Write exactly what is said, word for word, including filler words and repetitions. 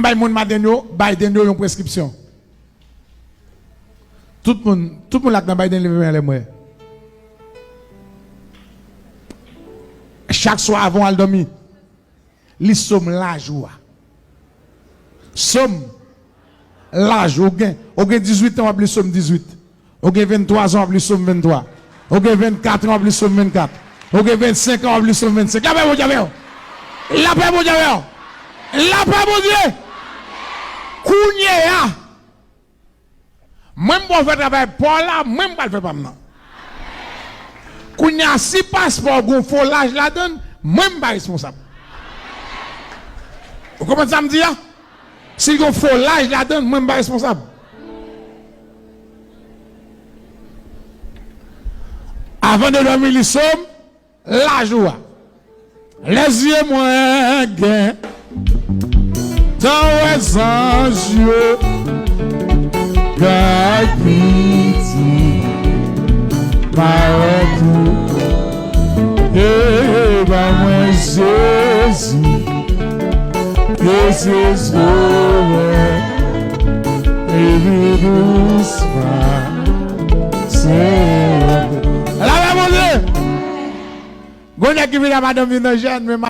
Bay moun Biden yo, Biden yo yon preskripsyon. Tout moun, tout moun la k nan Biden, leve men anlè m wè. Chak swa avan w al dòmi, li sòm laj ou a. Sòm laj ou gen. Ou gen dizuit an, w ap li sòm dizuit. Ou gen venntwa an, w ap li sòm venntwa. Ou gen vennkat an, w ap li sòm vennkat. Ou gen vennsenk an, w ap li sòm vennsenk. Lapè Bondye avè w. Lapè Bondye avè w. Lapè Bondye. Kounye a, mwen m pral fè travay pa w la, mwen m pral fè pa m nan. Kounye a, si paspò w gen yon fo laj ladan l, mwen m pa responsab. Ou konprann sa m di a? Si gen yon fo laj ladan l, mwen m pa responsab. Avan de dòmi, li sòm laj ou a. Lè zye mwen gen tan wè zanj yo, kay piti, pa wè tou. E ba mwen Jezi, Jezi sovè, epi dousman, se. Lapè Bondye! Gon nèg ki vin a madanm li nan jèn, men